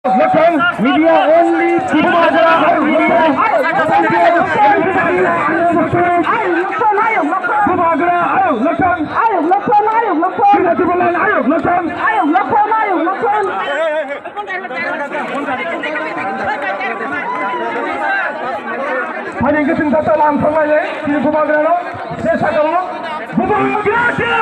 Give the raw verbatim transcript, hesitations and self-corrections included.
Lokthang, media only, Bubagra, ayuk lokthang. Bubagra, ayuk lokthang. Ayuk lokthang, ayuk lokthang. Ayuk lokthang, ayuk lokthang. Phani hwnkhe chwng joto lam thanglainai, chini Bubagrano, se sakao Bubagra.